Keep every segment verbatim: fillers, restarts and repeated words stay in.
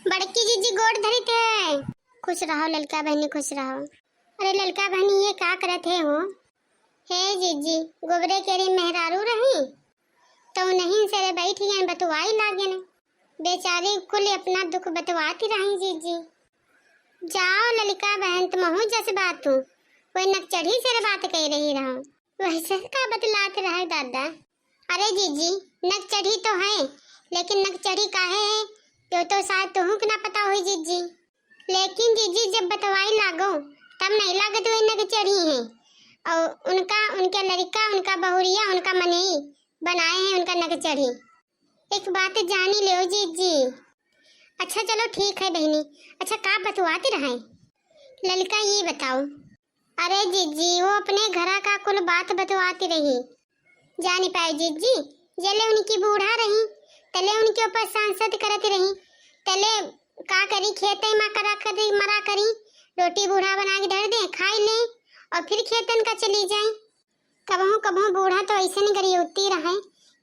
बड़की जिज्जी गोड़ धरी थे। खुश रहो ललका बहनी, खुश रहो। अरे ललका बहनी, ये का करत है हो? हे जिज्जी, गोबरे के रे मेहरारू रही, तो नहीं से रे बैठ गए, बतुआई लागे ने। बेचारी कुल अपना दुख बतवाती रही जिज्जी। जाओ ललका बहन, तुमहू जस बात हूँ, वह नकचढ़ी से रे बात कह रही रहो। वैसे का बतलात रहे दादा? अरे जिज्जी, नकचढ़ी तो है, लेकिन नकचढ़ी काहे है, यो तो शायद तुहू के ना पता होई जिज्जी। लेकिन जिज्जी, जब बतवाई लागो, तब नहीं लागत हुए नकचढ़ी है। और उनका, उनके लड़का, उनका बहुरिया, उनका मनई बनाए हैं उनका नकचढ़ी। एक बात जानी लेओ जिज्जी। अच्छा चलो ठीक है बहनी। अच्छा का बतवाती रहे? ललका ये बताओ। अरे जिज्जी, वो अपने घरा का कुल बात बतवाती रही। जानी पाए जिज्जी, जले उनकी बूढ़ा रही, तले उनके ऊपर सांसद करत रही, तले का करी, खेते में करा करी, मरा करी, रोटी बूढ़ा बना के धर दे, खाई ले और फिर खेतन का चली जाए। कबहू कबहू बूढ़ा तो ऐसे नहीं गरियौती रहे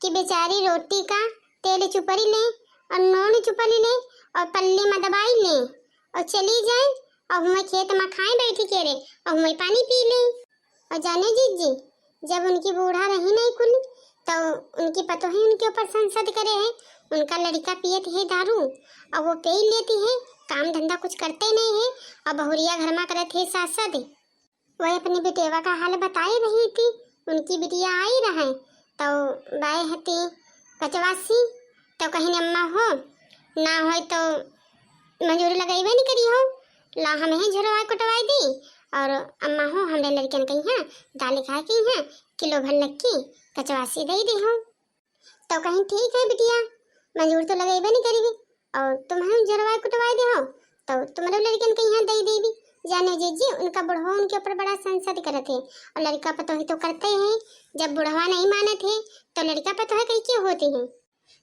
कि बेचारी रोटी का तेल चुपरी ले और नून चुपरी ले और पल्ली में दबाई ले और चली जाए और हुए खेत में खाए बैठी के रे और हुए पानी पी ले। और जाने जिज्जी, जब उनकी बूढ़ा रही नहीं कुल, तो उनकी पतोही उनके ऊपर संसद करे है, उनका लड़का पियत है दारू और वो पी लेती है, काम धंधा कुछ करते नहीं है और बहुरिया घर में करत है सासद। वह अपनी बिटेवा का हाल बताई रही थी। उनकी बिटिया आई रहे, तो बाय हती कचवासी, तो कहीं अम्मा हो, ना होय तो मजूरी लगइबे नहीं करी हो, ला हम ही झुरवा कुटवाई दी, और अम्मा हो हमरे लड़कन कहीं दाल खाए कहीं किलो भर नक्की कचवासी दे दी हो। तो कहीं ठीक है बिटिया, मजूर तो लगइबे नहीं करीबी, और तुम्हें झरवाए कुटवाए दे हो, तो तुम्हारे लड़कन के यहाँ दे देबी। जाने जीजी, उनका बुढ़वा उनके ऊपर बड़ा संसद करत है, और लड़का पतोही तो करते हैं, जब बुढ़वा नहीं मानत है, तो लड़का पतोह कहीं के होते हैं।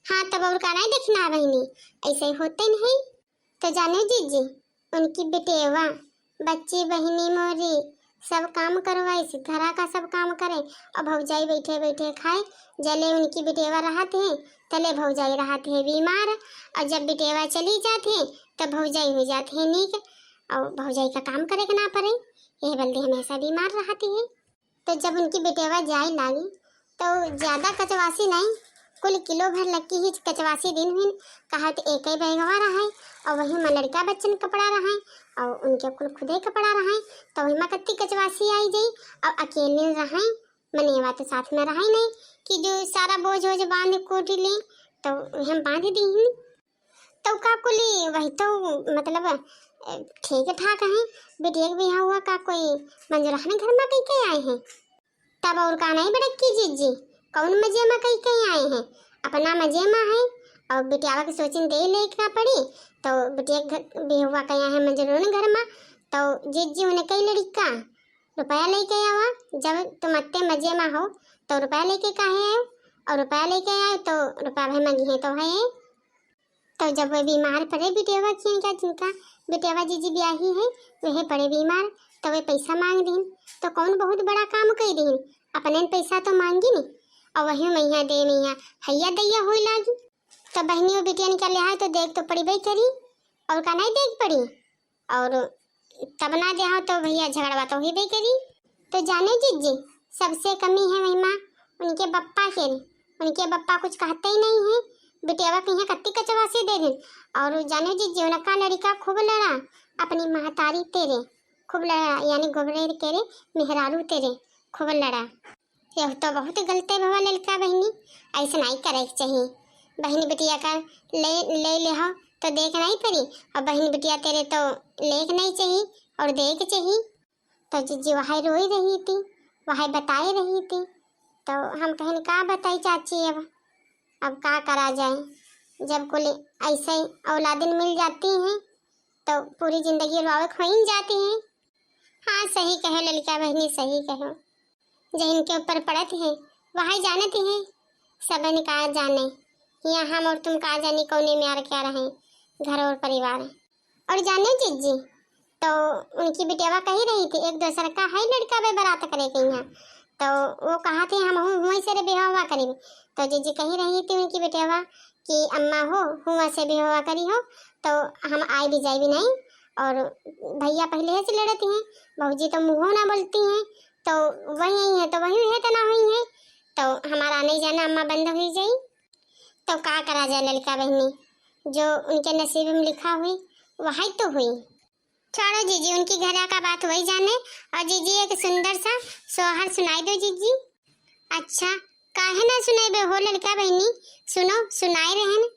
हाँ, तब और का नहीं देखना बहनी, ऐसे ही होते नहीं। तो जाने जीजी, उनकी बिटेवा, बच्ची बहिनी मोरी सब काम करवाइस, घरा का सब काम करे, और भौजाई बैठे बैठे खाए। जले उनकी बिटेवा रहत है, तले भौजाई रहत है बीमार, और जब बिटेवा चली जात है, तब भौजाई हो जात है नीक, और भौजाई का काम करे के ना पड़े, यह बल्दे हमेशा बीमार रहती है। तो जब उनकी बिटेवा जाए लागी, तो ज्यादा कचवासी नहीं, कुल किलो भर लक्की ही कचवासी दिन हुई। कहा तो एक ही बैगवा रहे, और वही में लड़का बच्चन कपड़ा रहे, और उनके कुल खुदे कपड़ा रहे, तो वही में कत्ती कचवासी आई जाई। और अकेले रहे, मनेवा तो साथ में रहे नहीं कि जो सारा बोझ वोझ बांध कोट ले, तो हम बांध दी ही। तो का कुली वही तो, मतलब, अ, ठीक ठाक है। बिटिया के बियाह हुआ का कोई मंजूरहन घर में कई के आए हैं? तब और का नहीं बड़की जीजी, कौन मजे में कई के आए हैं? अपना मजे में है, और बिटियावा के सोचिन दे ले का पड़ी, तो बिटिया के घर बियाह हुआ कई आए हैं मंजूरहन घर में, तो जीजी उन्हें कई लड़का रुपया लेके आवा, जब तुम अत्ते मजे में हो, तो रुपया लेके काहे आयो? और रुपया लेके आयो तो रुपया भाई मांगी है तो है। तो जब वह बीमार पड़े बिटियावा की, क्या जिनका बिटियावा जीजी ब्याही है, वह पड़े बीमार, तो वह पैसा मांग दीन। तो कौन बहुत बड़ा काम कई दीन, अपने पैसा तो मांगी नहीं, और वही मैया दे मैया हैया दैया होई लागी। तो बहनियों बिटियन का लिहाज तो देख तो पड़ी भाई करी, और का नहीं देख पड़ी, और तब ना देहा तो भैया झगड़वा तो होइबे करी। तो जाने जीजी, सबसे कमी है महिमा उनके बप्पा के रे। उनके बप्पा कुछ कहते ही नहीं है। बिटियावा कहीं कत्ती कचवासी दे दिन। और जाने जीजी, उनका लड़का खूब लड़ा अपनी महतारी तेरे, खूब लड़ा, यानी गोबरे के रे मेहरारू तेरे खूब लड़ा। यह तो बहुत गलते भवा ललका बहनी, ऐसे नहीं करे के चाहिए। बहनी बिटिया का ले, ले ले हो तो देख नहीं पड़ी, और बहनी बिटिया तेरे तो लेक नहीं चाहिए और देख चाहिए। तो जीजी वहाई रोई रही थी, वहाई बताई रही थी। तो हम कहन का बताई चाची, अब, अब का करा जाए, जब कुल ऐसे औलादिन मिल जाती हैं तो पूरी जिंदगी रोवे खोइन जाती हैं। हाँ, सही कहे ललका बहनी, सही कहे। जहिन के ऊपर पड़त है, वहाई जानत है, सबन का जाने। यहाँ हम और तुम का जानी कौने में आर क्या रहे, घर और परिवार। और जाने जीजी, तो उनकी बिटियावा कही रही थी, एक दूसर का है लड़का बे बारात करे के यहाँ, तो वो कहा थे हम हूँ हुई से रे बिहावा करीब। तो जीजी कही रही थी उनकी बिटियावा कि अम्मा हो, हुआ से भी हुआ करी हो, तो हम आए भी जाए भी नहीं। और भैया पहले से लड़ती हैं, भौजी तो मुँहो ना बोलती हैं, तो वही है तो वही है तो ना हुई है, तो हमारा आने जाना अम्मा बंद हुई जाई। तो का करा जाए लड़का बहनी, जो उनके नसीब में लिखा हुई वही तो हुई। छोड़ो जीजी, उनकी घरा का बात वही जाने। और जीजी एक सुंदर सा सोहर सुनाई दो जीजी। अच्छा, काहे ना सुनाइबे हो लड़का बहनी, सुनो, सुनाए रहन।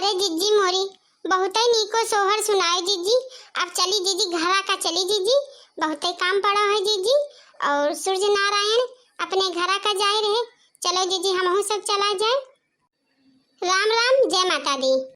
अरे जिज्जी मोरी, बहुतै नीको सोहर सुनाए जिज्जी। अब चली जिज्जी, घरा का चली जिज्जी, बहुतै काम पड़ा है जिज्जी। और सूर्य नारायण अपने घरा का जाए रहे, चलो जिज्जी हमहू सब चला जाए। राम राम, जय माता दी।